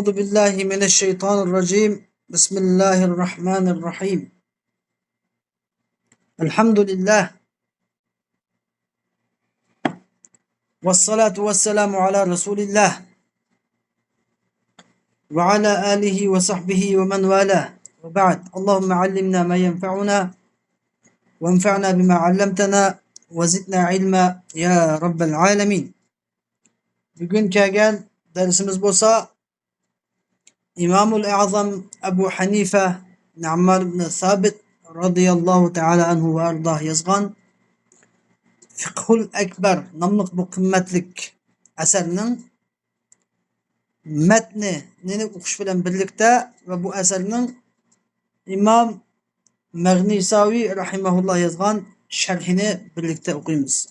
أعوذ بالله من الشيطان الرجيم. بسم الله الرحمن الرحيم. الحمد لله والصلاة والسلام على رسول الله وعلى آله وصحبه ومن والاه. وبعد، اللهم علمنا ما ينفعنا وانفعنا بما علمتنا وزدنا علما يا رب العالمين. Bugun kelgan darsimiz bo'lsa İmamul A'zam Abu Hanifa Nu'man ibn Sabit radıyallohu ta'ala anhu va ardoh yozgan Fiqhul Akbar nomli bu qimmatlik asarning matnini o'qish bilan birlikda va bu asarning İmam Magnisaviy rahimahulloh yozgan sharhini birlikda o'qiymiz.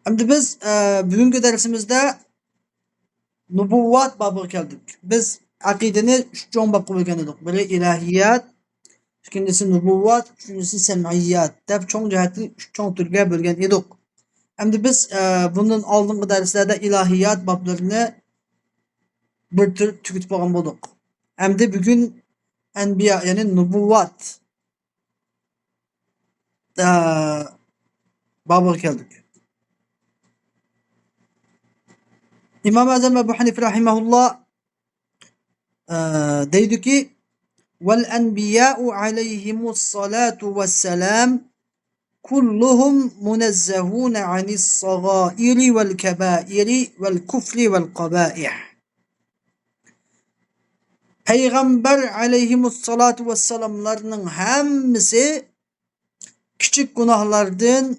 Endi biz bugungi darsimizda nubuvvat bobiga keldik. Biz aqidani uch cho'ng bobga bo'lgan edik. Biri ilahiyat, ikkinchisi nubuvvat, uchinchisi samiyat deb cho'ng jihatdan uch cho'ng turga bo'lgan edik. Endi biz bundan oldingi darslarda ilahiyat boblarini bir tur tugatib olgan bo'ldik. Endi bugun anbiya, ya'ni nubuvvat bobiga keldik. İmam Azam Ebu Hanife rahimahullah deydiki vel enbiya'u aleyhimus salatu vesselam kulluhum munezzehun anis sagairi vel kebairi vel kufri vel kabaih. Peygamber aleyhimus salatu vesselamlarının hemmisi küçük günahlardan,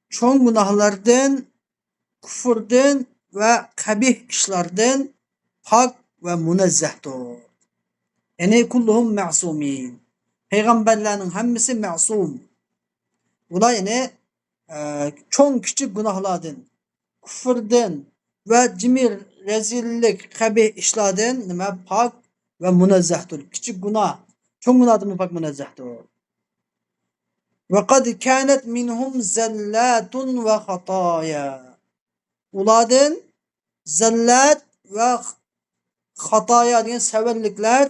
çoğun günahlardan, küfürden ve qabih ishlardan pok va munazzahdir. Ya'ni kulluhum ma'sumin. Payg'ambarlarning hammasi ma'sum. Ular ya'ni cho'ng kichik gunohlardan, kufrdan va jimi rezillik, qabih ishlardan nima pok va munazzahdir. Kichik gunoh, cho'ng gunohdan pok munazzahdir. Va qad kanat minhum zallatun va xatoya. Ulardan zallat va xatoya degan savalliklar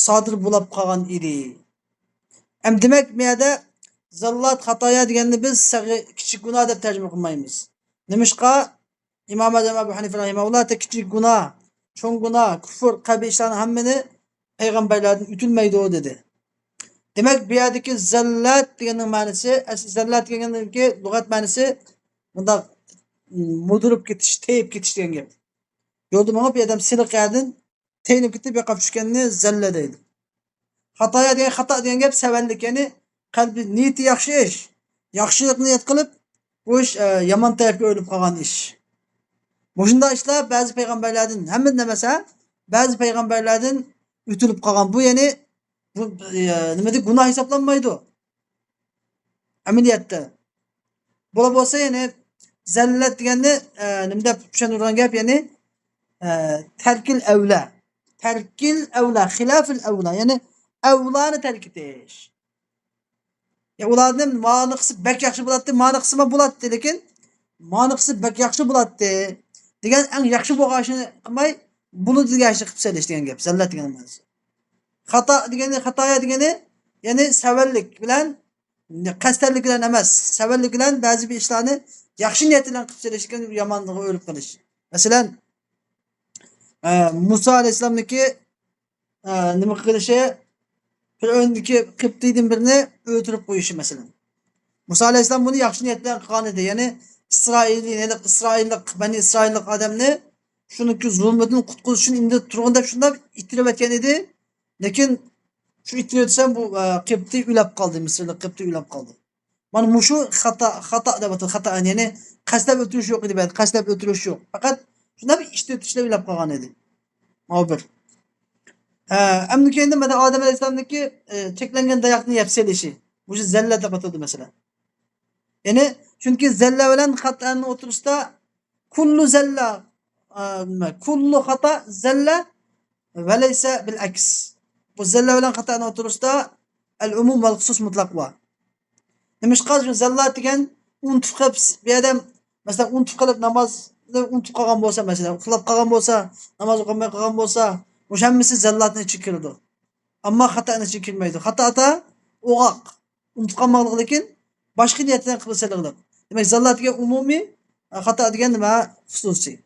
sodir bo'lib qolgan edi. Demak, bu yerda zallat, xatoya deganni biz kichik gunoh deb tarjima qilmaymiz. Nimishqa İmam Azam Abu Hanifa rahimahulloh kichik gunoh, cho'ng gunoh, kufr, qabih ishlarning hammani payg'ambarlardan o'tilmaydi dedi. Demak, bu yerdagi zallat deganning ma'nosi, zallat deganniki lug'at ma'nosi bundaq mudirib ketish, teyib ketish degan gap. Yo'lda mangib bir odam siliq yerdan teyinib ketib yoqab tushganni zalla deydi. Xatoya degan, xato degan gap savallik, ya'ni qalbi niyati yaxshi ish, yaxshilik niyat qilib, bu ish yomon tarafga o'lib qolgan ish. Bu shunday ishlar ba'zi payg'ambarlardan, hammadan emas, ba'zi payg'ambarlardan o'tilib qolgan. Bu ya'ni bu nima deydi, gunoh hisoblanmaydi. Amaliyotda. Bo'la bo'lsa, ya'ni zallat deganni nima deb tushunadigan gap, ya'ni tarkil avla. Tarkil avla, xilafil avla, ya'ni avlani tark etish. Ya ularning ma'ni qismi bak yaxshi bo'ladi, ma'ni qismi bo'ladi, lekin ma'ni qismi bak yaxshi bo'ladi degan eng yaxshi bo'lgan ishni qilmay, buni degan ishni qilib salish degan gap, zallat degan ma'nosi. Xato degani, xatoya degani, ya'ni savallik bilan, qasdlik bilan emas, savallik bilan ba'zi bir ishlarni yaxshi niyat bilan qilib solishgan yomonlig'i o'lib qolish. Masalan, Musa alayhissalomniki nima qilishi, Fir'avnniki Qibtiydan birini o'ldirib qo'yishi masalan. Musa alayhissalom buni yaxshi niyat bilan qilgan edi. Ya'ni Isroillik, ya'ni Isroillik, Bani Isroillik odamni shuniki zulmidan qutqizish uchun endi turg'in deb shunday ittirib aytgan edi. Lekin shu ittirib o'tsam bu Qibtiy ulab qoldi, Misrlik Qibtiy ulab qoldi. Mana mushu xato, xato deb ataladi. Xato, ya'ni qasdlab o'tirish yo'q edi, qasdlab o'tirish yo'q. Faqat shunday bir ishni o'tishlar ulab qolgan edi. Mana bir. Endi keyin mana Odam alayhissalomniki cheklangan daraxtni yeb selishi. Bu zalla deb ataladi masalan. Ya'ni chunki zalla bilan xatoni o'tirishda kullu zalla, kullu xato zalla va laysa bil aks. Bu zalla bilan xatoni o'tirishda al-umum val xusus mutlaq bor. Nimishqa shu zallat degan unutib qilib bir odam masalan unutib qilib namozni Unutib qolgan bo'lsa, masalan, uxlab qolgan bo'lsa, namoz o'qimay qolgan bo'lsa, o'sha hammasi zallatning ichiga kiradi. Ammo xatoni ichiga kirmaydi. Xatoda o'g'aq, unutib qolmoqlik, lekin boshqa niyat bilan qilsa. Demak, zallat degan umumiy, xato degan nima? Xususiy.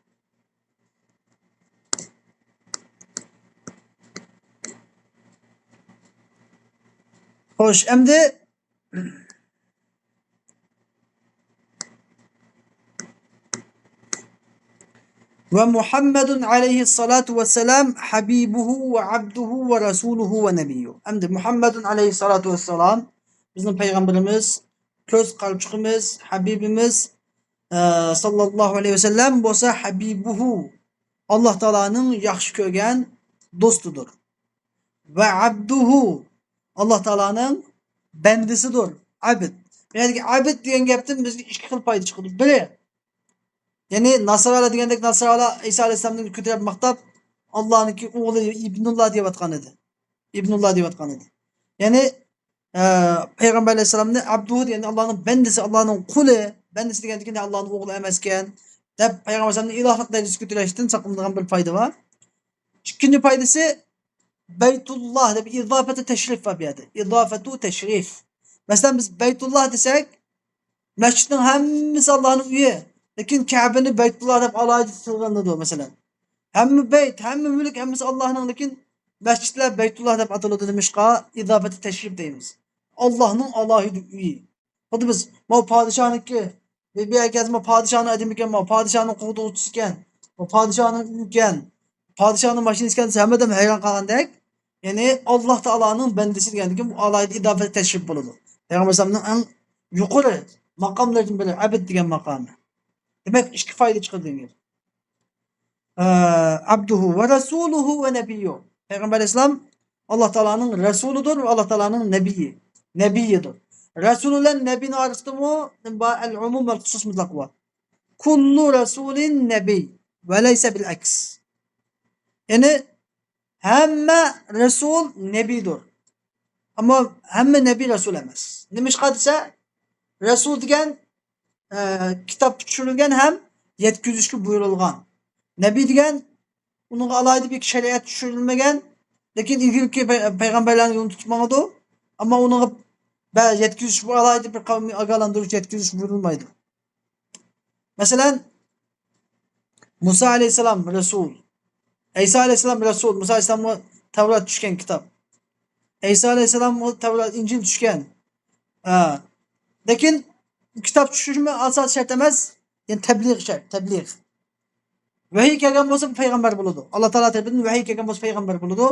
Xo'sh, endi va Muhammadun alayhissalatu vassalam habibuhu va abduhu va rasuluhu va nabiyyu. Endi Muhammadun alayhissalatu vassalam bizning payg'ambarimiz, ko'z qalchiqimiz, habibimiz sallallohu alayhi vasallam bo'lsa habibuhu, Alloh taoloning yaxshi ko'rgan do'stidir. Va abduhu, Alloh taoloning bandisidir. Abd. Bu yerdagi abd degan gapdan bizga ikki xil foyda chiqadi. Biri, ya'ni Nasrala degandek Nasrala İsa alayhissalomni ko'tarib maqtab Allohniki o'g'li Ibnulloh deyotgan edi. Ibnulloh deyotgan edi. Ya'ni Payg'ambar alayhissalomni abduhu ya'ni Allohning bandisi, Allohning quli, bandisi degandan Allohning o'g'li emas ekan deb Payg'ambar alayhissalomni ilohlik darajasiga ko'tarishdan saqlanadigan bir foyda bor. Ikkinchi foydasi Baytulloh deb idofatu tashrif bor bu yerda. Idofatu tashrif. Masalan, biz Baytulloh desak, masjidning hammasi Allohning uyi. Lekin Ka'bani Baytulloh deb alohida tilganadi masalan. Hamma bayt, hamma mulk, hammasi Allohning, lekin masjidlar Baytulloh deb ataladi demishqa idofatu tashrif deymiz. Allohning alohida uyi. Xuddi biz mo podshohniki, bir herkes mo podshohning adimi ekan, mo podshohning quvduvchisi ekan, mo podshohning uyi ekan, podshohning mashinasi ekan desa hamma odam hayron qolgandek, ya'ni Alloh taoloning bandasi degandan bu alohida idofat tashrif bo'ladi. Payg'ambar alayhisalomning eng yuqori maqomlaridan biri abd degan maqomi. Demak, ikki foyda chiqadi degan. Abduhu va rasuluhu va nabiyyu. Payg'ambar alayhissalom Alloh taoloning rasulidir va Alloh taoloning nabiyi, nabiyidir. Rasul bilan nabiyning orasida al-umum va xusus mutlaq bor. Kullu rasulin nabiy va laysa bil aks. Ya'ni hamma rasul nabiydir. Ammo hamma nabiy rasul emas. Nima desa, rasul degan kitob tushirilgan ham yetkazishga buyurilgan. Nabiy degan uningga alohida bir shariat tushirilmagan, lekin ilgirki payg'ambarlarning yo'lini tutmadi. Ammo uningga yetkazish bu alohida bir qavmni ogohlantirish yetkazish buyurilmaydi. Masalan, Musa alayhissalom rasul, İsa alayhissalom rasul, Musa alayhissalomga Tavrat tushgan kitob. İsa alayhissalomga Tavrat, Injil tushgan. Lekin kitob tushishmi asos shart emas, ya'ni tabliğ shart, tabliğ. Vahiy kelgan bo'lsa payg'ambar bo'ladi. Alloh taolo tarafidan vahiy kelgan bo'lsa payg'ambar bo'ladi.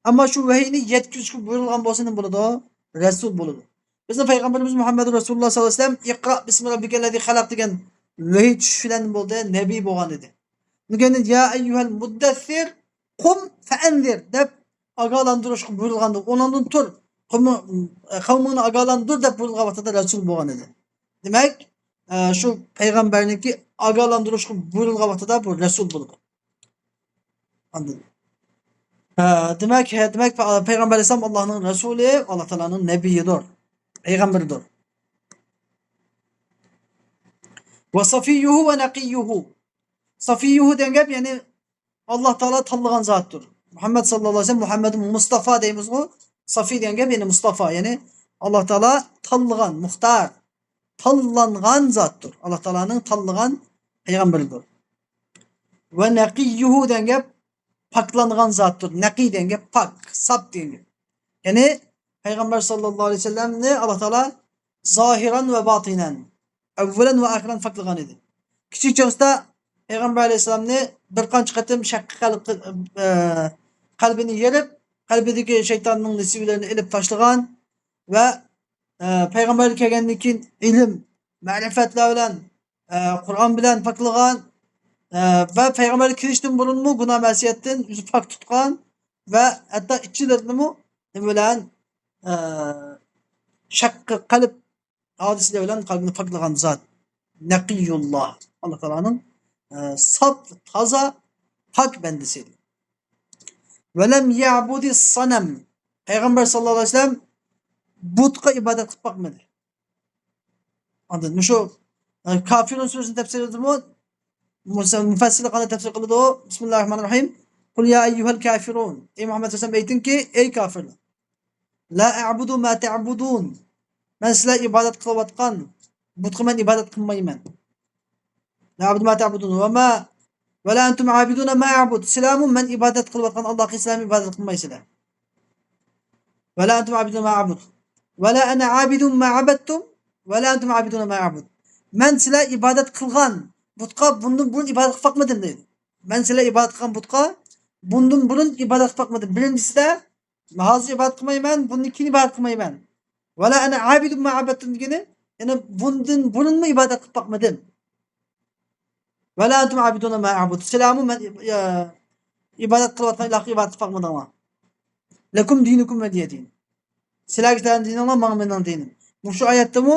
Ammo shu vahiyni yetkazishga buyurilgan bo'lsa nima bo'ladi? Rasul bo'ladi. Bizning payg'ambarimiz Muhammad Rasululloh sollallohu alayhi vasallam Iqro bismi robbikallazi xalaq degan vahiy tushishi bilan bo'ldi, nabiy bo'lgan edi. Unga ya ayyuhal muddassir qum faanzir deb ogohlantirishga buyurilganda, o'rnidan tur, qavmingni ogohlantir deb buyurilgan vaqtida rasul bo'lgan edi. Demak, shu payg'ambarniki ogohlantirishga buyurilgan vaqtida bu rasul bo'ldi. Anladın. Demak, Peygamber Aleyhisselam Allah'ın Resulü, Allah Teala'nın nebiyidir. Peygamberidir. Ve safiyyuhu ve nakiyyuhu. Safiyyuhu degan gap, ya'ni Allah Teala tanlagan zatdır. Muhammed sallallahu aleyhi ve sellem Muhammed'in Mustafa deymiz o. Safi degan gap, ya'ni Mustafa, ya'ni Allah Teala tanlagan, muhtar, tanlangan zatdır. Allah Teala'nın tanlagan peygamberidir. Ve nakiyyuhu degan gap paklangan zatdır. Naki degan gap pak, sap degan gap. Ya'ni Peygamber sallallahu aleyhi ve sellemni Allah Teala zahiran ve batinen, evvelen ve ahiren paklagan edi. Kichik chog'da Peygamber aleyhisselamni bir qancha qatim shakka qalbini yerib, qalbidagi shaytonning nisiblarini ilib tashlagan va Peygamber kelgandan keyin ilm, ma'rifatlar bilan, Qur'on bilan paklagan va Peygamber kirishdan burunmu gunoh masiyatdan yuzi pak tutgan va hatto ichilarini nima bilan shakka qalb hodisalar bilan qalbini paklagan zot Naqiyulloh, Alloh taoloning saf, toza, pak bandasi. Va lam ya'budi sanam. Payg'ambar sallallohu alayhi vasallam butga ibodat qilib boqmadi. Anladın mı? Şu kafirun sözünü tefsir edildi. Müfessir qanday tafsir qiladi? Bismillahirrohmanirrohim. Qul ya eyyuhel kafirun. Ey Muhammad sallallohu alayhi vasallam aytingki, ey kafirlar. La a'budu ma ta'budun. Men sizlar ibodat qilayotgan butga men ibodat qilmayman. La a'budu ma ta'budun va ma va la antum abiduna ma a'bud. Sizlarmi men ibodat qilayotgan Allohga sizlar ibodat qilmaysizlar. Va la antum abiduna ma a'bud. Va la ana abidun ma abattum va la antum abiduna ma a'bud. Men sizlar ibodat qilgan butga bundan burun ibodat qilib boqmadim deydi. Men sizlar ibodat qilgan butga bundan burun ibodat qilib boqmadim. Birinchisida hozir ibodat qilmayman, bundan keyin ibodat qilmayman. Va la ana abidun ma abattum degani, ya'ni bundan burunmi ibodat qilib boqmadim. Va la antum abiduna ma a'bud. Sizlarmi men ibodat qilayotgan ilohga ibodat qilib boqmadinglar. Lakum dinukum valiya din. Sizlarga dininglar, menga mening dinim. Bu shu oyatdami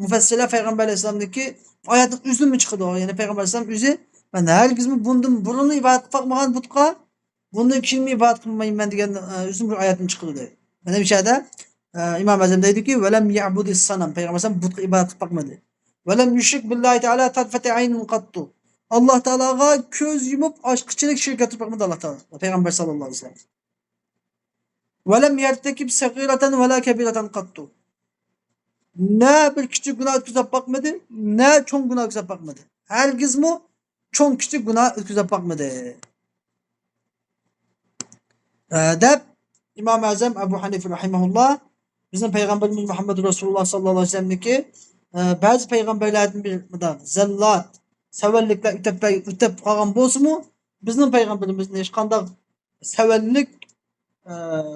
mufassirlar payg'ambar alayhissalomniki oyatning o'zimi chiqadi. Ya'ni payg'ambar alayhissalom o'zi men hargizmi bundan burun ibodat qilib boqmagan butga bundan keyin ibodat qilmayman degan o'zim bir oyatni chiqadi deydi. Mana bu yerda İmam Azam deydiki velam ya'budis sanam. Payg'ambar alayhissalom butga ibodat qilib boqmadi. Velam yushrik billahi taala tarfata aynin qattu. Alloh taologa ko'z yumib oshqichilik shirk qilib boqmadi Alloh taolo. Payg'ambar sallallohu alayhi vasallam. Velam yertakib sagiratan ve la kabiratan qattu. Ne bir kichik gunoh o'tkazib boqmadi, ne cho'ng gunoh o'tkazib boqmadi. Hargizmi cho'ng kichik gunoh o'tkazib boqmadi. Deb İmam Azam Abu Hanife rahimahullah bizim peygamberimiz Muhammed Resulullah sallallahu aleyhi ve sellem'deki bazı peygamberlerden bir zellat, sevellikler ötep qolgan bo'lsa-mu, bizning peygamberimizning hech qanday sevellik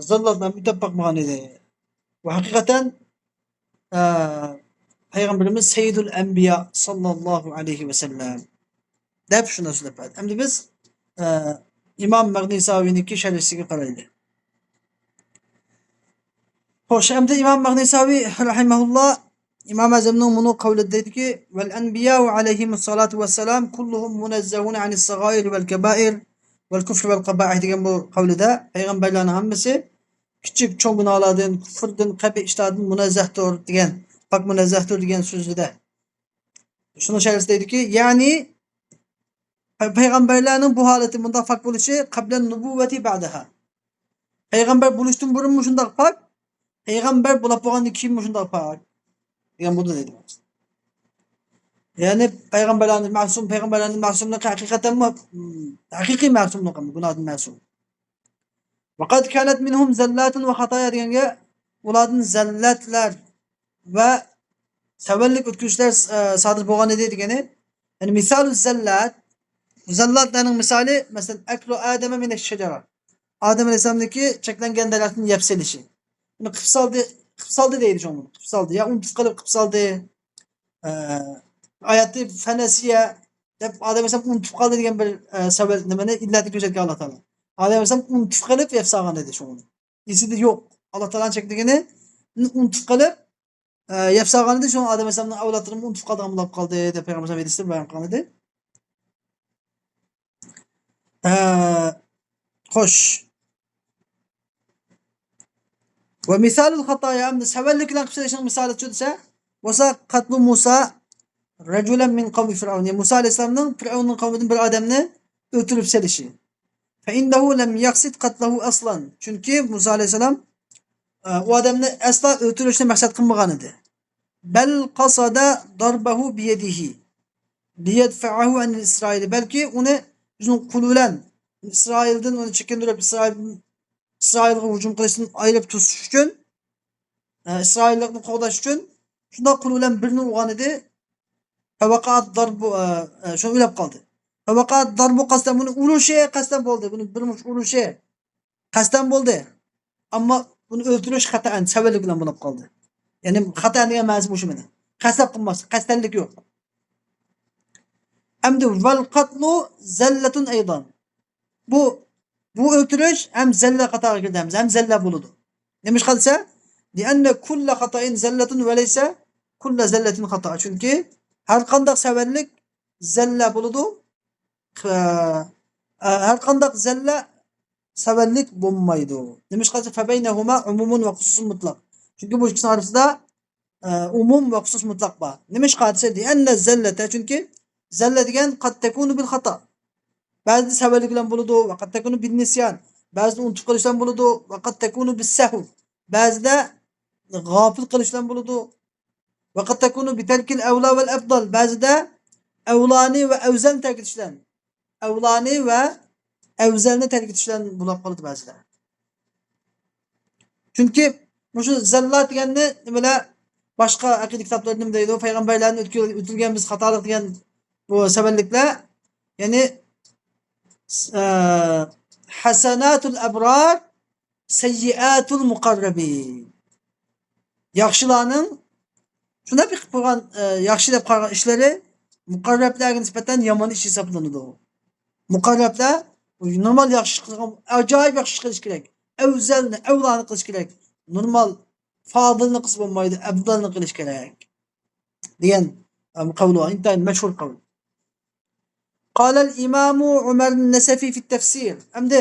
zallatlar ötep boqmagan edi. Va haqiqatan peygamberimiz Seyyidül Enbiya sallallahu aleyhi ve sellem deb shuni so'zlab berdi. Endi biz İmam Magnisaviyniki şerhisiga qaraylik. Xo'sh, endi İmam Magnisaviy rahimahulloh İmam Azamning bunu qavli deydiki, vel enbiya alayhimus salatu vesselam kulluhum munazzahun anis sagair vel kebair vel kufr vel qabaih degan bu qavlida payg'ambarlarning hammasi kichik cho'ng gunohlardan, kufrdan, qabih ishlardan munazzahdir degan, pok munazzahdir degan so'zida. Shuni sharhida deydiki, ya'ni payg'ambarlarning bu holati bundoq pok bo'lishi qablan nubuvvati ba'daha. Payg'ambar bo'lishdan burunmi shundoq pok, payg'ambar bo'lib bo'lgandan keyinmi shundoq pok degan bu deydi. Ya'ni payg'ambarlarning ma'sum, payg'ambarlarning ma'sumligi haqiqatanmi haqiqiy ma'sumligi, gunohdan ma'sum. Vaqad kanat minhum zallatun va xatoya deganga ulardan zallatlar va savallik o'tkazishlar sodir bo'lgan edi degani. Ya'ni misalu zallat, zallatlarning misoli masalan aklu adama min ash-shajara. Odam alayhissalomniki cheklangan daraxtni yeb selishi. Buni qilib soldi, qilib soldi deydi shuni. Qilib soldi, ya unutib qolib qilib soldi. Oyatni fanasiya deb Odam alayhissalom unutib qoldi degan bir sabab nimani illatni ko'rsatgan Alloh taolo. Odam alayhissalom unutib qolib yeb solgan edi shuni. Esida yo'q. Alloh taoloning chekligini unutib qolib yeb solgan edi. Shuni Odam alayhissalomning avlodlari unutib qolgan bo'lib qoldi deb payg'ambar alayhissalom hadisda bayon qilgan edi. Xo'sh. Va misalul xatoya, endi savallik bilan qilib solishning misoli shu desa, bo'lsa qatlu Musa rajulan min qavmi Fir'avn. Ya'ni Musa alayhissalomning Fir'avnning qavmidan bir odamni o'ltirib selishi. Fa innahu lam yaqsid qatlahu aslan. Chunki Musa alayhissalom u odamni aslo o'ltirishni maqsad qilmagan edi. Bal qasada darbahu biyadihi liyadfa'ahu an Isroil. Balki uni o'zining qo'li bilan Isroildan uni chekindirib, Isroilga hujum qilishdan ayirib tutish uchun, Isroillikni qo'g'dash uchun shundoq qo'li bilan birini urgan edi. Fevaqat darbu, shuni o'ylab qoldi. Fevaqat darbu qasdan, buni urishi qasdan bo'ldi. Buni bir mush urishi qasdan bo'ldi. Ammo buni o'ldirish xatoan, savallik bilan bo'lib qoldi. Ya'ni xato degan ma'nosi bu shu mana. Qasdab qilmas, qasdanlik yo'q. Endi val qatlu zallatun aydan. Bu o'ldirish ham zalla qatoriga kiradi, ham zalla bo'ladi. Nima ish qilsa? Lianna kulla xata'in zallatun va laysa kulla zallatin xato. Chunki har qanday savallik zalla bo'ladi. Har qanday zalla savallik bo'lmaydi. Nima ish qilsa? Fa baynahuma umumun va xususun mutlaq. Chunki bu ikkisining orasida umum va xusus mutlaq bor. Nima ish qilsa? Lianna zallata, chunki Zelle degan قد تكون بالخطأ. Ba'zida savallik bilan bo'ladi, va قد تكون بالنسيان. Ba'zida unutib qolish bilan bo'ladi, va قد تكون بالسهو. Ba'zida g'ofil qilish bilan bo'ladi. Va قد تكون بترك الأولى والأفضل. Ba'zida avlani va avzalni tark etish bilan. Avlani va avzalni tark etish bilan bo'lib qoladi ba'zida. Chunki shu zallat deganni nimalar boshqa aqida kitoblarida nima deydi? Payg'ambarlarni o'tilgan biz xatolik degan bu savalliklar, ya'ni hasanatul abrar sayyiatul muqarrabin. Yaxshilarning shunday qilib qo'ygan yaxshi deb qaragan ishlari muqarrablarga nisbatan yomon ish hisoblanadi. Muqarrablar normal yaxshi ish qilgan, ajoyib yaxshi ish qilish kerak. Avzalni, avlani qilish kerak. Normal fodilni qilsa bo'lmaydi, afzalni qilish kerak degan qavli bor. Intayin mashhur qavl. قال الإمام عمر النسفي في التفسير. Endi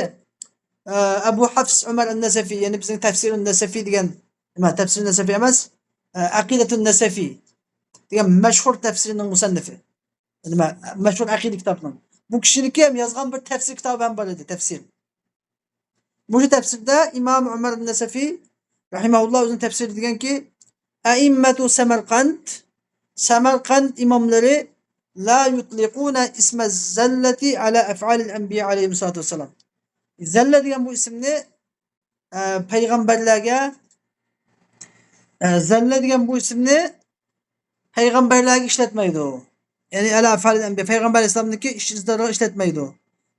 Abu Hafs Umar an-Nasafiy, ya'ni bizning tafsir an-Nasafiy degan nima, tafsir an-Nasafiy emas, Aqidatun Nasafiy degan mashhur tafsirning musannifi. Nima, mashhur aqida kitobining. Bu kishiniki ham yozgan bir tafsir kitobi ham bor edi, tafsir. Bu tafsirda Imom Umar an-Nasafiy rahimahulloh o'zining tafsirida deganki, A'immatu Samarqand, Samarqand imomlari la yutliquna isma zallati ala af'alil anbiya alayhi salatu vassalam. Zalla degan bu ismni payg'ambarlarga zalla degan bu ismni payg'ambarlarga ishlatmaydi. Ya'ni ala af'alil anbiya payg'ambar alayhissalomniki ish izlariga ishlatmaydi.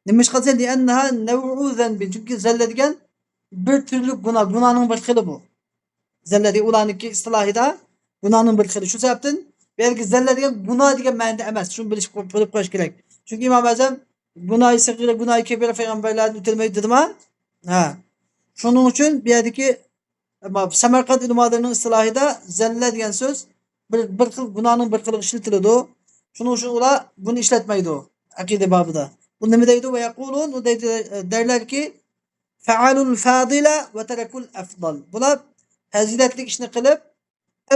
Nima ish qilsa li'annaha naw'u zanbin. Chunki zalla degan bir turli gunoh, gunohning bir xili bu. Zalla degan ularniki istilohida gunohning bir xili. Shu sababdan bu yerga zalla degan gunoh degan ma'noda emas. Shuni bilib qo'yish kerak. Chunki Imom Azam gunohi sag'ira, gunohi kabira payg'ambarlarni o'tilmaydi dedimi? Ha. Shuning uchun bu yerdagi Samarqand ulamolarining istilohida zalla degan so'z bir xil gunohning bir xili ishlatiladi. Shuning uchun ular buni ishlatmaydi aqida babida. Bu nima deydi? Va yaqulun, u deydi, derlarki fa'alul fadila va tarakul afdal. Bular fazilatli ishni qilib,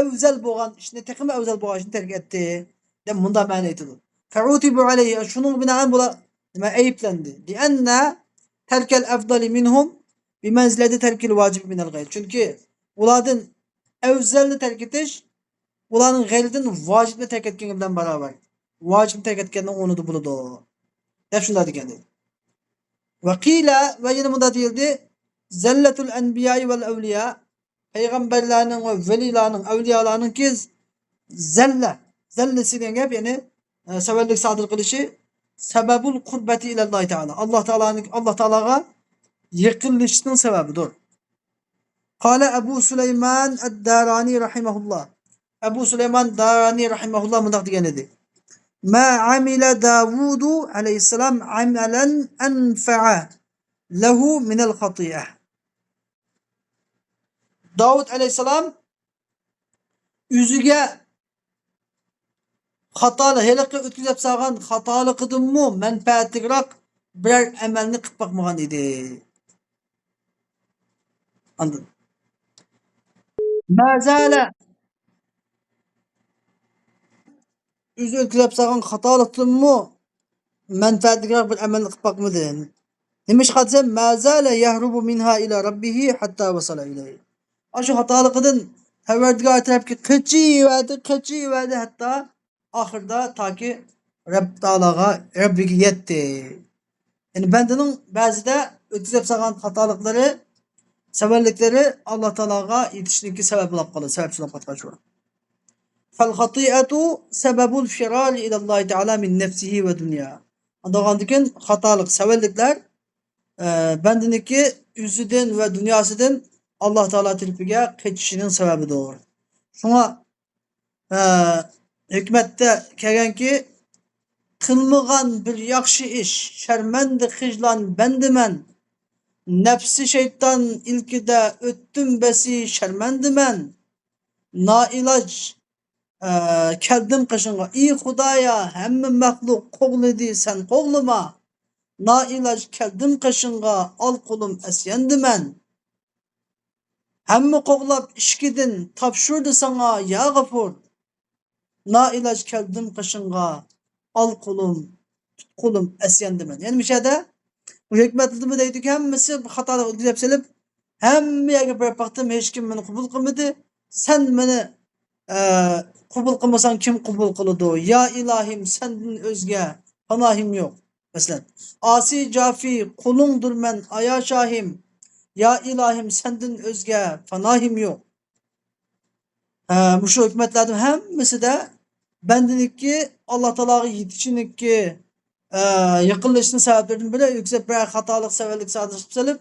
afzal bo'lgan ishni, texmi afzal bo'lgan ishni tark etdi deb bunda ma'no aytadi. Fa'utibu alayhi, shuning bilan bular nima ayblandi? Lianna tarkal afdali minhum bimanzilati tarkil vajib minal g'ayr. Chunki ulardan afzalni tark etish ularning g'ayridan vojibni tark etgan bilan barobar. Vojibni tark etganning o'rnida bo'ladi. Deb shunday degan dedi. Va qila, va yana bunda deyildi, zallatul anbiya val avliya, payg'ambarlarning va valilarning, avliyolarning zalla, zallasi degan gap, ya'ni savallik sodir qilishi sababul qurbati ilallohi taolo. Alloh taoloning, Alloh taologa yaqinlashishning sababidir. Qala Abu Sulaymon ad-Darani rahimahulloh. Abu Sulaymon Darani rahimahulloh bunday degan edi. Ma amila Davudu alayhissalom amalan anfa'a lahu min al-khati'ah. Davud alayhissalom o'ziga xatoli heliqi o'tkazib solgan xatoliqidinmi manfaatliroq biror amalni qilib boqmagan edi. Anladın. Ma zala o'zi o'tkazib solgan xatoliqdinmi manfaatliroq bir amalni qilib boqmadi. Nima ish qilsa ma zala yahrubu minha ila rabbihi hatta wasala ilayhi. Shu xatoliqidan Parvardigor tarafga qochiverdi, qochiverdi hatto oxirida toki Rabb taologa, Rabbiga yetdi. Ya'ni bandaning ba'zida o'tkazib solgan xatoliqlari, savalliklari Alloh taologa yetishniki sabab bo'lib qoladi, sababchi bo'lib qoladi shu. Fal xati'atu sababul firari ila Alloh taolo min nafsihi va dunya. Andagandikin xatolik, savalliklar bandaniki o'zidan va dunyosidan Alloh taolo tarafiga qechishining sababidir. Shunga hikmatda kelganki, qilmagan bir yaxshi ish, sharmanda xijlan bandiman, nafsi shayton ilkida o'tdim basi sharmandiman, noiloj keldim qishingga, ey Xudoya, hamma maxluq qo'g'lidi, sen qo'g'lima, noiloj keldim qishingga, ol qo'lim asyandiman. Hamma qo'g'lab ishkidan topshirdi sana ya G'afur, noiloj keldim qishingga, Al qulum, tut qulum əsyandaman. Ya'ni mishada bu hikmatni deydiki, hammasi xatolik o'tkazib silib, hamma yerga borib boqdim, hech kim meni qabul qilmadi. Sen meni qabul qilmasang kim qabul qiladi? Ya ilohim, sendan o'zga panohim yo'q. Masalan, asi jafi qulungdur men aya şahim. Ya ilohim, sendan o'zga panohim yo'q. Shu hikmatlarning hammasida bandaniki Alloh taologa yetishiniki yaqinlashishning sabablaridan biri yuksak bir xatolik savallik sodir qilib solib,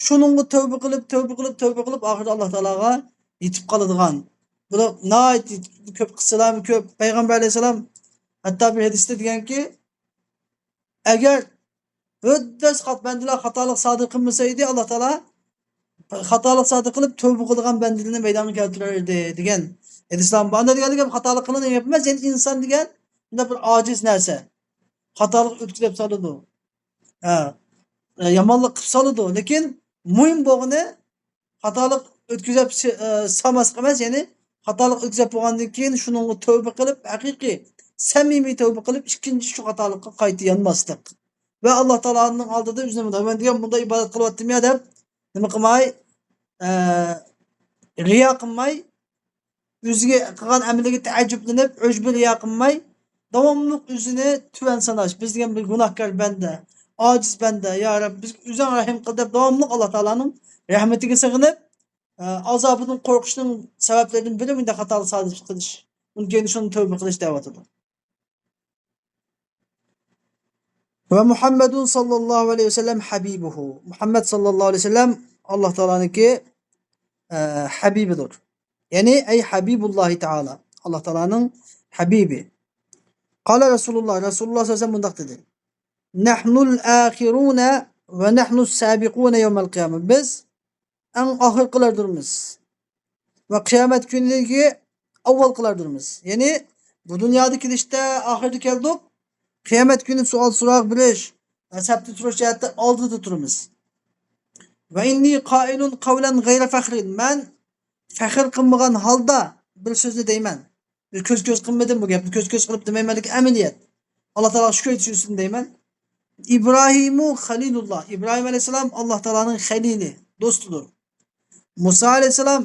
shuningga tavba qilib, tavba qilib, tavba qilib, oxirida Alloh taologa yetib qoladigan. Buni nihoyat ko'p qissalar ko'p. Payg'ambar alayhissalom hatto bir hadisda deganki, agar höddas bandalar xatolik sodir qilmasa edi, Alloh taolo xatolik sodir qilib tavba qilgan bandalarni maydonga keltirar edi degan hadislar bor. Unda deganlik xatolik qilingan emas, ya'ni inson degan bunda bir ojiz narsa. Xatolik o'tkazib soladi. Ha, yomonlik qilib soladi, lekin muhim bo'lgani xatolik o'tkazib solmaslik emas, ya'ni xatolik o'tkazib bo'lgandan keyin shuningga tavba qilib, haqiqiy samimiy tavba qilib, ikkinchi shu xatolikqa qayta yonmaslik. Va Alloh taoloning oldida o'zini men degan bunday ibodat qilyaptim ya deb nima qilmay, riyo qilmay, o'ziga qilgan amaliga taajjublanib, ujbi riyo qilmay, davomli o'zini tuvan sanash. Biz degan bir gunohkor banda, ojiz banda, ya Rab, biz o'zing rahim qil deb davomli Alloh taoloning rahmatiga sig'inib, azobidan qo'rqishning sabablaridan biri bunda xatolik sodir qilish. Undan keyin shuni tavba qilish deyotidi. Va Muhammedun sallallohu alayhi vasallam habibuhu. Muhammad sallallohu alayhi vasallam Alloh taoloniki habibidir. Ya'ni ey Habibullohi taolo. Alloh taoloning habibi. Qala Rasululloh, Rasululloh sallallohu alayhi vasallam bundoq dedi. Nahnul axiruna va nahnus sabiquna yawmal qiyamah. Biz eng oxirqilardurmiz va qiyomat kunidagi avvalqilardurmiz. Ya'ni bu dunyoda kelishda oxirda keldik. Qiyomat kuni savol so'roq berish, sabda turish jihatda oldida turamiz. Va inni qoilun qawlan g'ayra faxrin. Men faxr qilmagan holda bir so'zni deyman. Bir ko'z-ko'z qilmadim bu gapni, ko'z-ko'z qilib demayman, lekin amaliyat. Alloh taolo shukr etish uchun deyman. İbrahimu Halilullah. İbrahim aleyhisselam Allah Teala'nın halili, dostudur. Musa aleyhisselam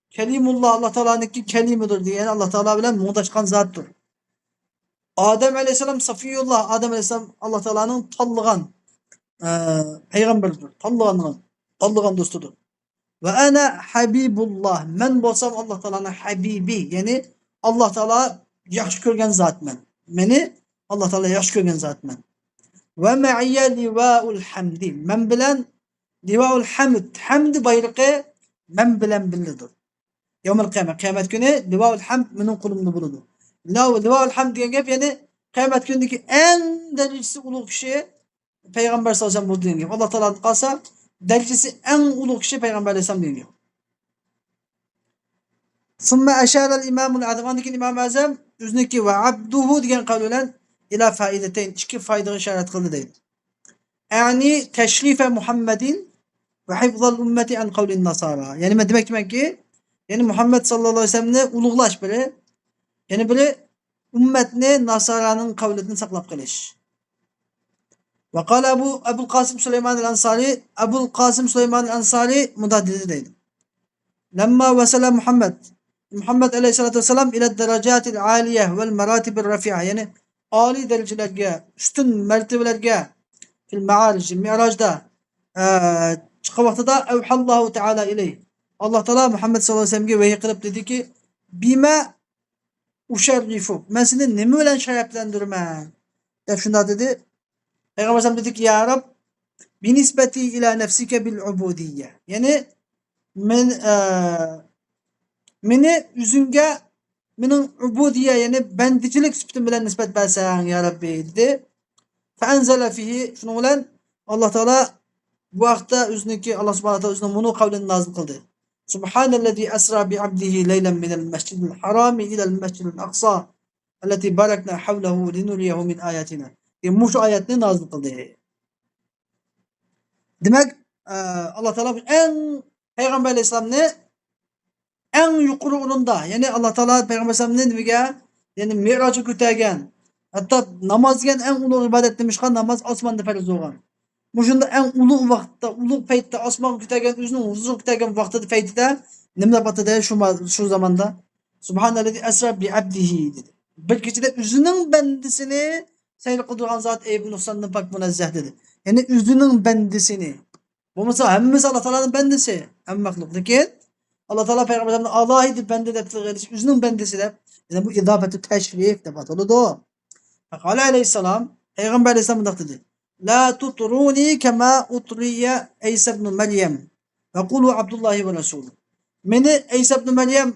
Kelimullah, Allah Teala'nınki kelimidir diye Allah Teala bilen muğdaşkan zattır. Adem aleyhisselam Safiyullah, Adem aleyhisselam Allah Teala'nın tanıgan peygamberidir. Tanıgan dostudur. Ve ana Habibullah. Men bolsam Allah Teala'nın habibi, yani Allah Teala yaxşı görgen zat men. Meni Allah Teala yaxşı görgen zat men. Ve ma'iye livaul hamdi. Men bilen livaul hamd, hamd bayrıqı men bilen birlidir. Yevmel kıyamet, kıyamet günü livaul hamd menin kulumda bulunur. Livaul hamd degan gap, ya'ni qiyomat kunidagi eng darajasi ulug' kishi payg'ambar sallallohu alayhi vasallam bo'ldi degan gap. Alloh taolodan qolsa darajasi eng ulug' kishi payg'ambar alayhissalom degan gap. Summa ashara al-imamul azam, andan imom azam o'ziniki va abduhu degan qavl bilan ila foidatain, ikki foydaga ishorat qildi deydi. Ya'ni tashrifa Muhammadin va hifzal ummati an qavlin nasara. Ya'ni men demakchimanki, ya'ni Muhammad sallallohu alayhi vasallamni ulug'lash biri, ya'ni biri ummatni nasaraning qavlidan saqlab qolish. Va qala Abul Qasim Sulaymon al-Ansari, Abul Qasim Sulaymon al-Ansari munda dedi deydi. Lamma vasala Muhammad, Muhammad aleyhissalatu vesselam ila darajatil aliyah vel maratibir rafi'a, ya'ni oliy darajalarga, ustun martabalarga fil ma'arij, mi'rajda chiqqan vaqtida avhallohu taala ilayh. Alloh taolo Muhammad sallallohu alayhi vasallamga vahiy qilib dediki, bima usharrifu, men seni nima bilan sharaflantiraman deb shunday dedi. Payg'ambar alayhisalom dediki, ya Rab, binisbati ila nafsika bil ubudiyya. Ya'ni men meni o'zingga mening ubudiyya, ya'ni bandichilik sifatim bilan nisbat bersang ya Rabbi dedi. Fa anzala fihi, shuning bilan Alloh taolo bu vaqtda o'ziniki Alloh subhanahu va taolo o'zining bunu qavlini nozil qildi. Subhanallazi asra bi abdihi laylan minal masjidil harami ilal masjidil aqsa allati barakna havlahu linuriyahu min ayatina. Mushu oyatni nozil qildi. Demak, Alloh taolo eng payg'ambar alayhissalomni eng yuqori o'rinda, ya'ni Alloh taolo payg'ambar alayhissalomni nimaga, ya'ni merojga ko'targan, Hatto namoz degan eng ulug' ibodat demishqa namoz osmonda farz bo'lgan. Mushunda eng ulug' vaqtda, ulug' paytda osmonga ko'targan, o'zining huzuriga ko'targan vaqtida paytida nima deb atadi shu zamonda? Subhanallazi asra bi abdihi dedi. Bir kechada o'zining bandisini sayr qildirgan zot ey bu nuqsondan pok munazzah dedi. Ya'ni o'zining bandisini. Bo'lmasa hammasi Alloh taoloning bandisi, hamma maxluq. Lekin Alloh taolo payg'ambarlarni alohida banda deb tilga olish, o'zining bandisi deb, ya'ni bu idofatu tashrif deb ataladi. Faqala alayhissalom, payg'ambar alayhissalom bundoq dedi: La tutruni kama utriya Isa ibn Maryam va qulu Abdullohi va rasuluhu. Meni Isa ibn Maryam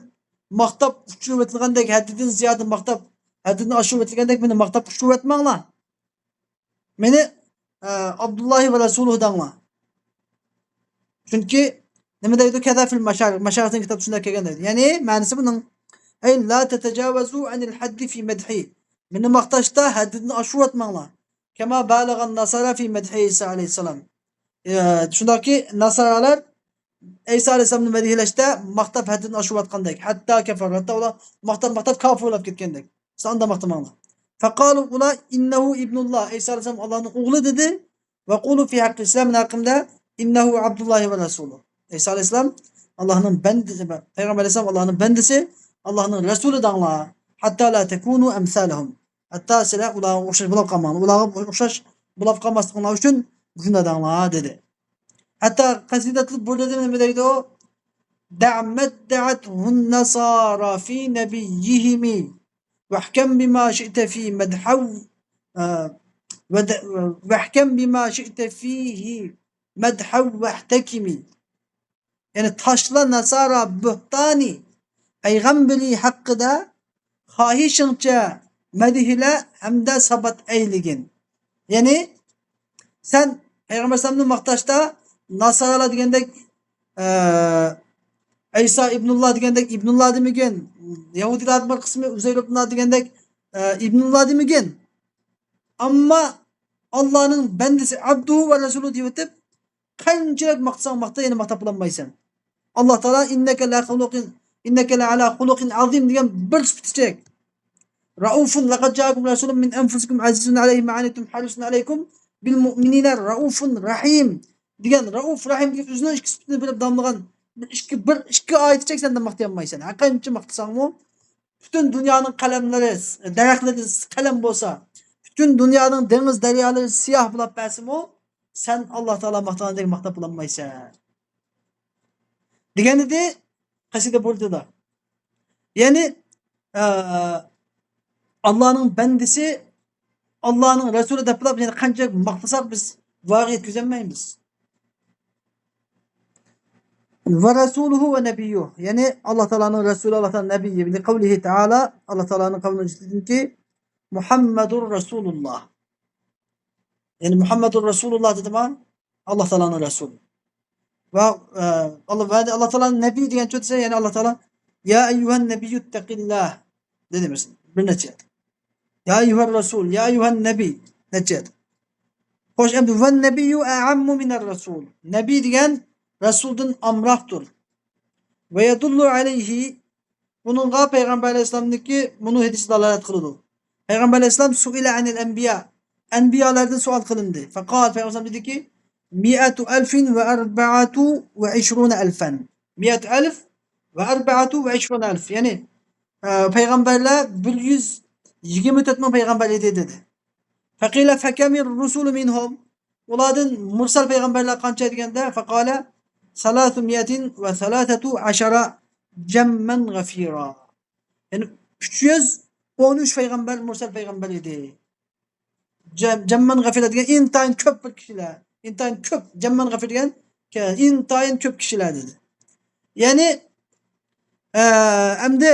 maqtab uchirib o'tilgandek, haddidan ziyoda maqtab, haddidan oshirib o'tilgandek meni maqtab uchirib o'tmanglar. Meni Abdullohi va rasuluhu danglar. Chunki nima deydi? Kaza fil mashariq, mashariqning kitobi shunday kelgan deydi. Ya'ni ma'nisi buning ay la tatajavazu anil haddi fi madhi. Meni maqtashda haddidan oshirib o'tmanglar. Kama balag'an nasara fi madhi Isa alayhissalom. Shundaki nasaralar Isa alayhissalomni madhiylashda maqtab haddidan oshirib o'tgandek, hatto kafar, hatto ular maqtab maqtab kofir bo'lib ketgandek. Siz unda maqtamanglar. Faqalu ular innahu ibnulloh. Isa alayhissalom Allohning o'g'li dedi. Va qulu fi haqqi Islam haqimda innahu Abdullohi va rasuluhu. Isa alayhissalom Allohning bandisi, payg'ambar alayhissalom Allohning bandisi, Allohning rasuli danglar. Hatta la takunu amsalahum. Hatto sizlar ularga o'xshash bo'lib qolmanglar. Ularga o'xshash bo'lib qolmasligingiz uchun shunday danglar dedi. Hatto qasidatul burdada nima deydi u? Da'madda'athun nasara fi nabiyyihim wahkam bima shi'ta fi madhaw wahkam bima shi'ta fihi madhaw wahtakimi. Ya'ni tashla nasara buhtani payg'ambari haqida xohishingcha madhila hamda sabat ayligin. Ya'ni sen payg'ambar alayhisalomni maqtashda nasaralar degandek Isa ibnulloh degandek ibnulloh demagin, yahudiylar bir qismi Uzayr ibnulloh degandek ibnulloh demagin. Ammo Allohning bandisi abduhu va rasuluhu deb o'tib, qanchalik maqtasang maqta, yana maqtab bo'lolmaysan. Alloh taolo innaka la xuluqin innaka la ala xuluqin azim degan bir sifatichak. Raufun laqad ja'akum rasulun min anfusikum azizun alayhi ma anittum harisun alaykum bil mu'minina raufun rahim degan rauf rahim degan o'zining ikki sifatini bilib damlagan bir ikki oyatchak sendan maqtay olmaysan. Qancha maqtasangmi, butun dunyoning qalamlari, daraxtlari qalam bo'lsa, butun dunyoning dengiz daryolari siyoh bo'lib bersinmi, sen Alloh taolo maqtagandek maqtab bo'lolmaysan. Degan edi qasida bo'ldi-da. Ya'ni Allohning bandisi, Allohning rasuli deb bilib, ya'ni qancha maqtasak biz voqea yetkazolmaymiz. Va rasuluhu va nabiyyuh. Ya'ni Alloh taoloning rasuli, Alloh taoloning nabiyyi. Li qavlihi taala, Alloh taoloning qavliga Muhammadur Rasululloh. Ya'ni Muhammadur Rasululloh dedimi? Alloh taoloning rasuli. Va Alloh va Alloh taoloning nabiy degan so'z, ya'ni Alloh taolo ya ayyuhan nabiyyuttaqillah dedi masalan bir necha. Ya ayyuhar rasul, ya ayyuhan nabiy necha. Xo'sh, endi va nabiyyu a'ammu minar rasul. Nabiy degan rasuldan amroqdir. Va yadullu alayhi buningga payg'ambar alayhissalomniki buni hadisi dalolat qiladi. Payg'ambar alayhissalom suila anil anbiya. Anbiyalardan savol qilindi. Faqat payg'ambar alayhissalom dediki mi'atu alfin va arba'atu va ishruna alfan. Mi'atu alf va arba'atu va ishruna alf. Ya'ni payg'ambarlar 124 ming payg'ambar edi dedi. Faqila fakamir rusulu minhum. Ulardan mursal payg'ambarlar qancha deganda faqala salasumiyatin va salasatu ashara jamman g'afira. Ya'ni 313 payg'ambar mursal payg'ambar edi. Jamman g'afira degan intayin ko'p bir kishilar, intayin ko'p jamman g'afir degan intayin ko'p kishilar dedi. Ya'ni endi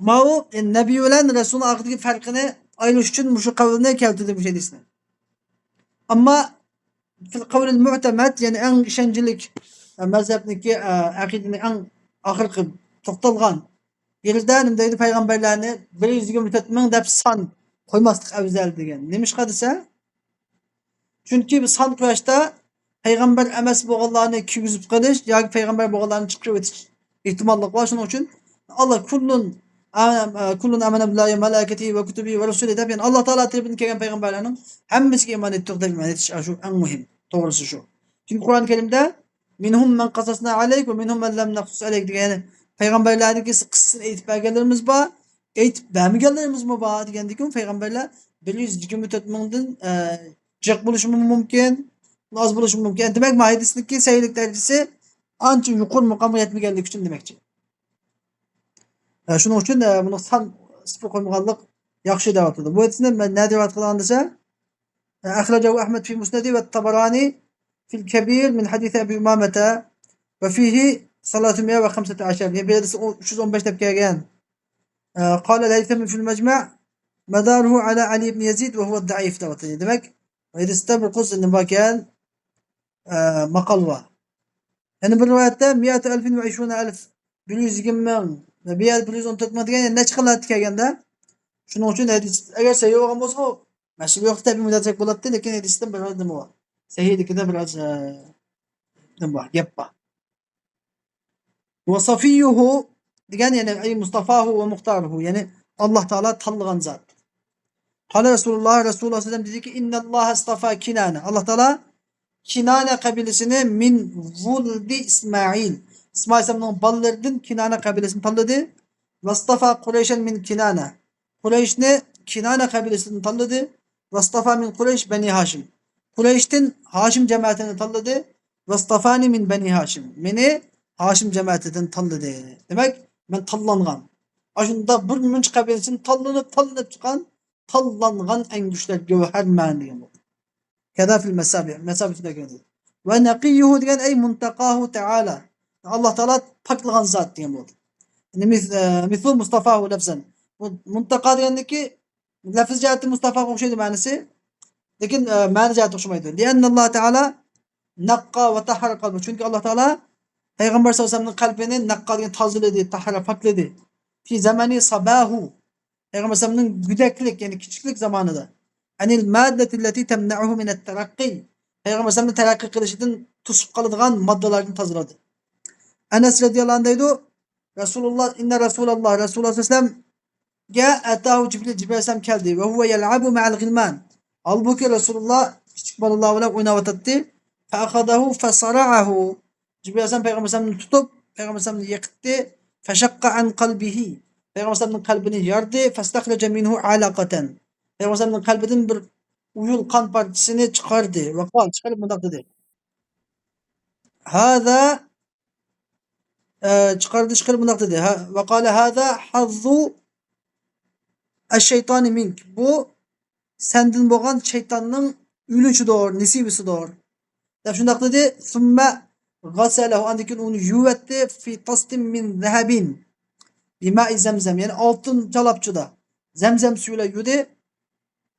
mau nabiy bilan rasulning orasidagi farqini ayirish uchun shu qavlni keltirdi bu hadisni. Ammo fil qavlil mu'tamad, ya'ni eng ishonchlik mazhabniki aqidaning eng oxirgi to'xtalgan yerida nima deydi payg'ambarlarni 124 ming deb son qo'ymaslik afzal degan. Nemishqa desa, chunki bu son qo'yishda payg'ambar emas bo'lganlarni kirgizib qilish yoki payg'ambar bo'lganlarni chiqarib o'tish ehtimollik bor. Shuning uchun Alloh kullun Kullun amene billahi ve melâiketihi ve kutubihi ve rusulihi deb yani Allah Teala tarafından kelgan payg'ambarlarning hammasiga iymon etdik deb iymon etish shu eng muhim. To'g'risi shu. Chunki Qur'oni Karimda minhum men qasasna aleyk ve minhum men lem naqsus aleyk degan yani payg'ambarlarning qissasini aytib berganlarimiz bor, aytib bermaganlarimiz bor degandikin payg'ambarlar 124 mingdan jiq bo'lishi mumkin, oz bo'lishi mumkin. Demak, hadisniki sahiylik darajasi ancha yuqori maqomga yetmaganligi uchun demakchi. Shuning uchun buni san sifir qo'ymaganlik yaxshi deyotidi. Bu hadisni nima rivoyat qilgan desa, أخرجه أحمد في مسنده والطبراني في الكبير من حديث أبي أمامة وفيه 315 yani bir hadis 315 deb kelgan. قال الهيثمي في المجمع مداره على علي بن يزيد وهو الضعيف deyotidi. Demak, hadisda bir qiz nima ekan? Maqol bor. Yani bir rivoyatda mi'atu alfin ve işruna alf 120 ming va bu yerda 114 ming degan yani necha xil kelganda. Shuning uchun hadis agar sahih bo'lgan bo'lsa, masala yo'q deb mudasak bo'ladi, lekin hadisda biroz nima bor? Sahihligida biroz nima bor? Gap bor. Va safiyuhu degan ya'ni ay mustafahu va muxtaruhu ya'ni Alloh taolo tanlagan zot. Qala Rasululloh Rasululloh sallam dediki innalloha istafa Kinana. Alloh taolo Kinana qabilasini min vuldi İsmail. İsmail alayhissalomning bolalaridan Kinana qabilasini tanladi. Vastafa Qurayshan min Kinana. Qurayshni Kinana qabilasidan tanladi. Vastafa min Quraysh Bani Hashim. Qurayshdan Hashim jamoatini tanladi. Vastafani min Bani Hashim. Meni Hashim jamoatidan tanladi. Demak, men tanlangan. Shunda bir muncha qabilasidan tanlanib, tanlanib chiqqan, tanlangan eng kuchli gavhar man degan bo'ldi. Kada fil masabi, masabida keldi. Va naqiyuhu degan ay muntaqahu ta'ala. Alloh taolo poklagan zot degan bo'ldi. Yani mislu Mustafahu lafzan. Bu muntaqa degandiki lafz jihati Mustafaga o'xshaydi ma'nosi, lekin ma'ni jihati o'xshamaydi. Lianna Taala naqqa va tahara qalbi. Chunki Alloh taolo payg'ambar sallallohu alayhi vasallamning qalbini naqqa degan tozaladi, tahara pokladi. Fi zamani sabahu. Payg'ambar alayhisalomning gudaklik, ya'ni kichiklik zamonida. Anil maddati allati tamna'uhu min at-taraqqi. Payg'ambar alayhisalomning taraqqiy qilishidan to'sib qoladigan moddalardan tozaladi. Anas radhiyallohu anhu deydi, Rasululloh inna Rasululloh Rasululloh sallallohu alayhi vasallam ga atahu Jibril Jibril alayhisalom keldi va huwa yal'abu ma'al g'ilman. Halbuki Rasululloh kichik bolalar bilan o'ynayotdi. Fa akhadahu fa sara'ahu. Jibril alayhisalom payg'ambar alayhisalomni tutib, payg'ambar alayhisalomni yiqitdi. Fa shaqqa an qalbihi. Payg'ambar alayhisalomning qalbini yordi. Fastakhraja minhu alaqatan. Payg'ambar alayhisalomning qalbidan bir uyul qon parchasini chiqardi va qol chiqarib bundoq dedi. Hada chiqardi chiqarib bundoq dedi. Va qala hada hazzu ash-shaytoni mink. Bu sendan bo'lgan shaytonning uluchidir, nisibisidir. Deb shundoq dedi. Summa g'asalahu andan keyin uni yuvatdi fi tastin min zahabin bima'i zamzam, ya'ni oltin chalabchida zamzam suvi bilan yuvdi.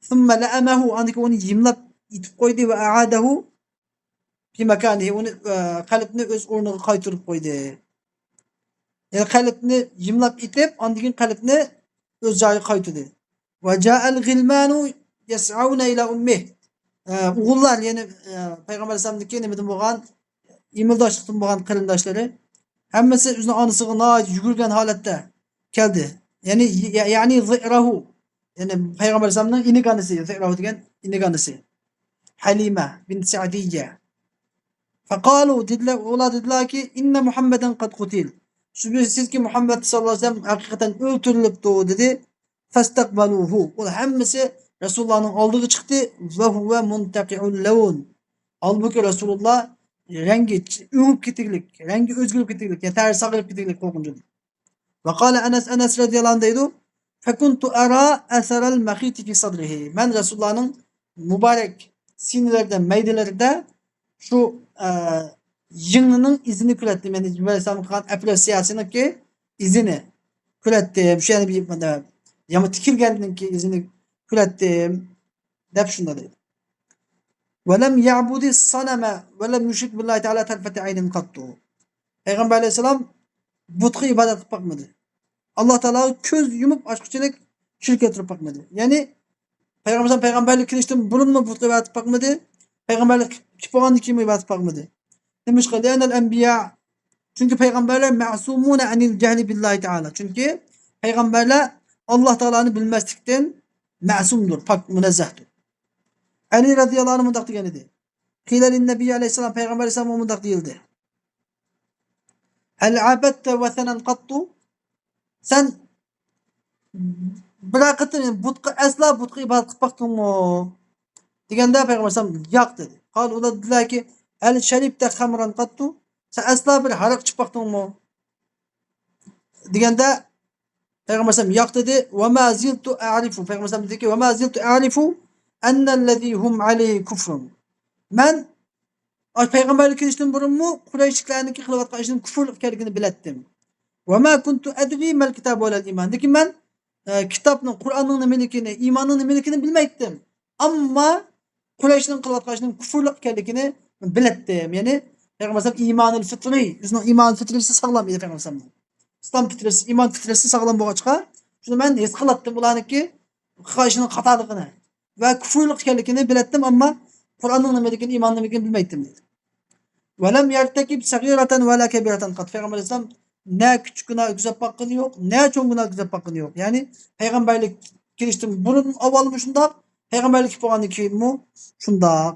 Summa la'amahu andan keyin uni yimlab itib qo'ydi va a'adahu fi makanihi uni qalbni o'z o'rniga qaytarib qo'ydi. Ya'ni qalbni yimlab itib, andan keyin qalbni o'z joyiga qaytardi. Va ja'al g'ilmanu yas'auna ila ummih. O'g'illar, ya'ni payg'ambar alayhisalomniki nimadan bo'lgan, emildoshlikdan bo'lgan qarindoshlari hammasi o'zini onasiga nihoyat yugurgan holatda keldi. Ya'ni ya'ni zirahu, ya'ni payg'ambar alayhisalomning inik onasi, zirahu degan inik onasi Halima bint Sa'diyya. Faqalu dedilar, ular dedilarki, inna Muhammadan qad qutil. Shubhasizki Muhammad sallallohu alayhi vasallam haqiqatan o'ltirilibdi dedi. Fastaqbaluhu. Ular hammasi Rasulullohning oldiga chiqdi va huwa muntaqi'ul lawn. Halbuki Rasululloh rangi o'ngib ketinglik, rangi o'zgarib ketinglik, ya'ni tari sog'irib ketinglik qo'rqinchli. Va qala Anas Anas radhiyallohu anhu deydi, fakuntu ara atharal makhiti fi sadrihi. Men Rasulullohning muborak sinalarida, maydalarida shu yingnining izini ko'ratdim. Ya'ni Jibril alayhissalom qilgan operatsiyasiniki izini ko'ratdim. Shu ya'ni bir yama tikilganninki izini ko'ratdim deb shunda deydi. Va lam ya'budi sanama va lam yushrik billahi ta'ala tarfata aynin qattu. Payg'ambar alayhissalom butga ibodat qilib boqmadi. Alloh taologa ko'z yumib ochquchilik shirk keltirib boqmadi. Ya'ni payg'ambar payg'ambarlik qilishdan burunmi butga ibodat qilib boqmadi, payg'ambarlik qilib bo'lgandan keyin ibodat qilib boqmadi. Nimishqa? Li'anal anbiya, chunki payg'ambarlar ma'sumuna anil jahli billahi ta'ala. Chunki Payg'ambarlar Alloh taoloni bilmaslikdan ma'sumdir, pok, munazzahdir. Ali radhiyallohu anhu mundoq degan edi. Qila nabiy alayhissalom payg'ambar alayhissalom mundoq deyildi. Hal abatta vasanan qattu? Sen bir qatim butqa aslo butqa ibodat qilib boqdingmi? Deganda payg'ambar alayhissalom yo'q dedi. Qol ular dedilarki, hal sharibta khamran qattu? Sen aslo bir haroq ichib boqdingmi? Deganda payg'ambar alayhissalom yo'q dedi. Va ma ziltu a'rifu. Payg'ambar alayhissalom dediki, va ma ziltu a'rifu annallazî hum alayhi kufrun. Man payg'ambarlik kelishdan burunmi Qurayshliklarniki qilayotgan ishining kufr ekanligini bilatdim. Va ma kuntu adri mal kitabu vel iman. Lekin man kitobning, Qur'onning nimaligini, iymonning nimaligini bilmaydim. Ammo Qurayshning qilayotgan ishining kufrlik ekanligini bilatdim. Ya'ni payg'ambar alayhisalom iymonil fitriy, o'zining iymon fitrisi sog'lom edi payg'ambar alayhisalomning. Islom fitrisi, iymon fitrisi sog'lom bo'lg'achqa, shuni man his qilatdim ularniki qilgan ishining xatoligini va kufrlik ekanligini bilatdim, ammo Qur'onning nimaligini, iymonning nimaligini bilmaydim dedi. Va lam yartakib sag'iratan va la kabiratan qat. Payg'ambar alayhisalom na kichik gunoh o'tkazib boqqani yo'q, na cho'ng gunoh o'tkazib boqqani yo'q. Ya'ni payg'ambarlik kelishdan burun avvalmi shundoq, payg'ambarlik bo'lgandan keyinmi shundoq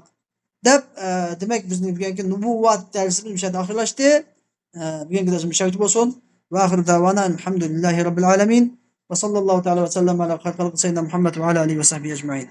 deb demak bizning bugungi nubuvvat darsimiz shu yerda oxirlashdi. Bugungi darsimiz shu bo'lsin. Va axiru davana alhamdulillahi robbil alamin. Va sallallohu taala va sallam ala xalqi sayyidina Muhammad va ala alihi va sahbihi ajmain.